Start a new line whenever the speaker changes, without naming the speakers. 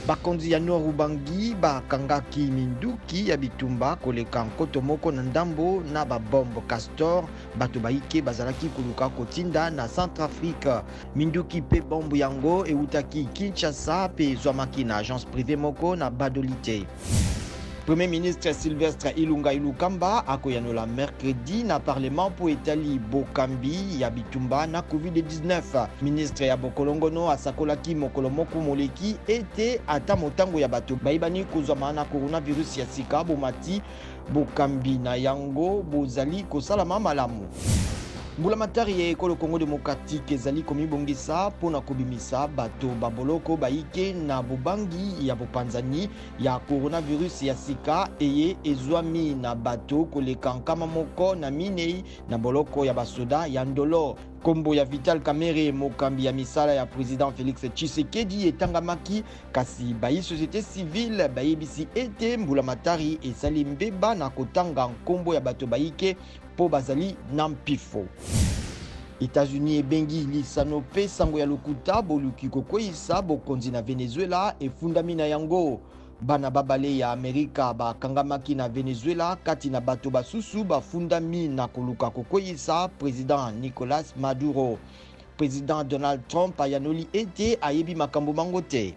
Bakonzi ya Nord-Ubangi bakangaki minduki ya bitumba koleka nkoto moko na ndambo na ba bombe Castor bato bayike bazalaki koluka kotinda na Centrafrique. Minduki mpe bombe yango ewutaki Kinshasa mpe ezwamaki na agence privee moko na Gbadolite. Premier ministre Sylvestre Ilunga Ilukamba akoyanola mercredi na parlement mpo etali bokambi ya bitumba na Covid-19. Ministre ya bokolongono asakolaki mokolo moko moleki ete ata motango ya bato bayebani kozwama na coronavirus ya sika bomati, bokambi na yango bozali kosalama malamu. Mbulamatari ya ekolo Congo democratique ezali komibongisa mpo na kobimisa bato ba boloko bayike na bobangi ya bopanzani ya coronavirus ya sika eye ezwami na bato koleka 140 na boloko ya basoda ya Ndolo. Kombo ya Vital Kamerhe, mokambi ya misala ya president Felix Tshisekedi, etangamaki, kasi bayi societe civile bayebisi ete mbulamatari esali mbeba na kotanga nkombo ya bato bayike mpo bazali na mpifo. Etats-Unis ebengi lisano mpe sango ya lokuta boluki kokweyisa bokonzi na Venezuela efundami na yango. Bana babale ya Amerika bakangamaki na Venezuela kati na bato basusu bafundami na koluka kokweyisa president Nicolas Maduro. President Donald Trump ayanoli ete ayebi makambo mango te.